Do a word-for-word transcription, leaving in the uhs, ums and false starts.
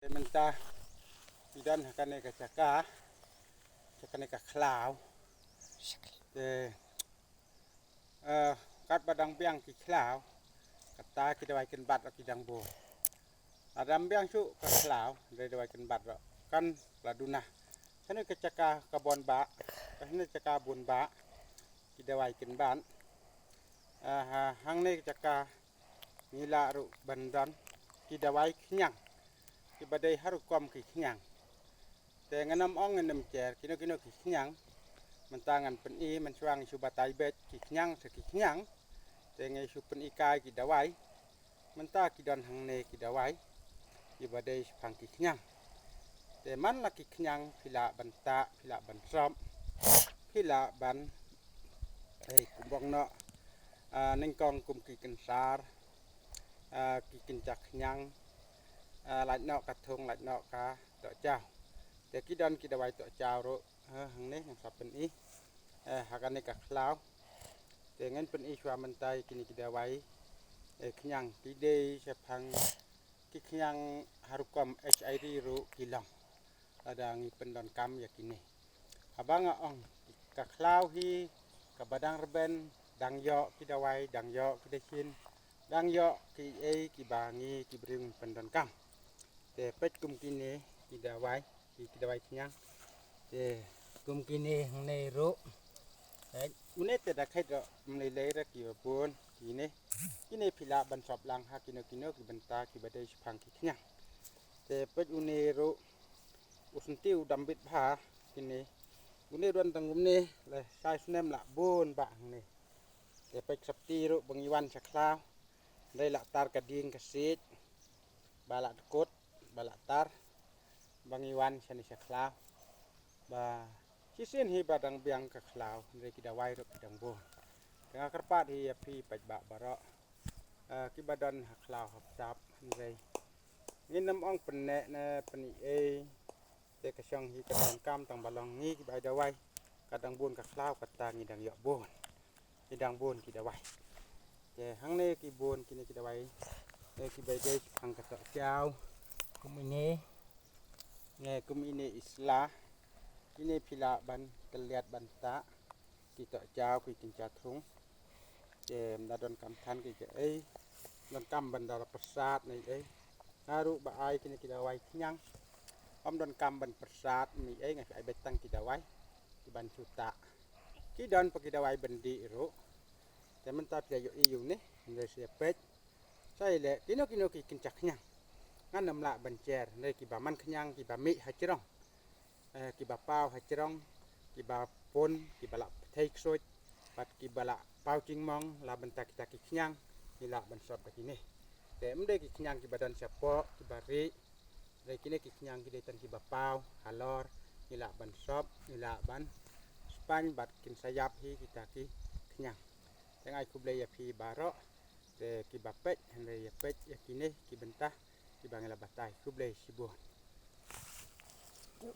Te mynta ki don ha kane ka jaka, ha kane ka khlaw. Te eh, katba dang biang ki khlaw, kata ki dawai kynbat ruh ki dang bun. Lada ym biang shuh ka khlaw, dei dawai kynbat ruh kan la duna. Kane ka jaka ka bun ba, kane ka jaka bun ba ki dawai kynbat. Eh, ha, hangne ka jaka ngi lah ruh ban don ki dawai khñiang, kiba dei ha rukom ki khñiang. Te ngan ym ong ngan ym jer kino kino ki khñiang. Mynta ngan pyni, mynshuwa ngi shu batai beit ki khñiang sa ki khñiang. Te ngi shu pyni kai ki dawai. Mynta ki don hangne ki dawai, kiba dei shaphang ki khñiang. Te man la ki khñiang phi lah ban tah, phi lah ban sop, phi lah ban, eh, kum bong noh, ah, nyngkong kum ki kynsar, ah, ki kynja khñiang, ah, lait noh ka thung, lait noh ka tohjaw. Te ki don ki dawai tohjaw ruh, eh, hangne ngan sa pyni, eh, ha kane ka khlaw. Te ngan pyni shuwa mynta ïa kine ki dawai, eh, khñiang, ki dei shaphang ki khñiang ha rukom HIV ruh ki long. Lada ngi pyndonkam ïa kine. Haba nga ong ka khlaw hi kaba dang rben, dang ïoh ki dawai, dang ïoh ki dashin, dang ïoh kiei kiba ngi ki briew ngi pyndonkam. Te peit kum kine ki dawai, ki, ki dawai khñiang. Te kum kine hangne ruh. Peit, une te da kheit ruh, ym lei lei ruh kiba bun kine. Kine phi lah ban sop lang ha kino kino ki bynta kiba dei shaphang ki khñiang. Te peit une ruh, u senti u dam bit bha kine. Une don tang kumne, la shai snem lah bun bha hangne. Te peit sopti ruh ba ngi wan sha khlaw. Dei lah tar ka dieng ka siej, ba lah dkut, ba lah tar, ba ngi wan shane sha khlaw. Ba shisien hi ba dang biang ka khlaw, hynrei ki dawai ruh ki dang bun. Te nga kyrpad hi ïa phi paidbah baroh, eh, kiba don ha khlaw ha bsap, hynrei ngin ym ong pynneh ne pyni ei. Te ka shong hi ka donkam tang ba long ngi kiba ai dawai. Ka dang bun ka khlaw kata ngi dang ïoh bun. Ngi dang bun ki dawai. Te hangne ki bun kine ki dawai. Te kiba dei shaphang ka tohjaw. Kum ine. Nge kum ine i sla. Ine phi lah ban kylliat ban tah. Ki tohjaw ki kynja thung. Te ym da donkam than ki kaei. Donkam ban da la pyrsad ne ei. Nga ruh ba ai kine ki dawai khñiang, ym donkam ban pyrsad ne ei, nga ai beit tang ki dawai ki ban shu tah. Ki don pat ki dawai ban dih ruh. Te mynta phi ïohi ïa une, hynrei sa ïa peit. Sa ïaleh kino kino ki kynja khñiang. Ngan ym lah ban jer, hynrei kiba man khñiang, kiba mih ha jrong, eh, kiba paw ha jrong, kiba pun, kiba lah pynthei ksuid, bad kiba lah paw jingmong la bynta kita ki khñiang, ngi lah ban sop da kine. Te ym dei ki khñiang kiba don shapoh, kiba rieh, hynrei kine ki khñiang ki dei tang kiba paw halor, ngi lah ban sop, ngi lah ban spaiñ bad kin sa ïap hi kita ki khñiang. Te nga ai khublei ïa phi baroh. Te kiba peit, hynrei ïa peit ïa kine ki bynta kiba ngi la batai. Khublei shibun. Te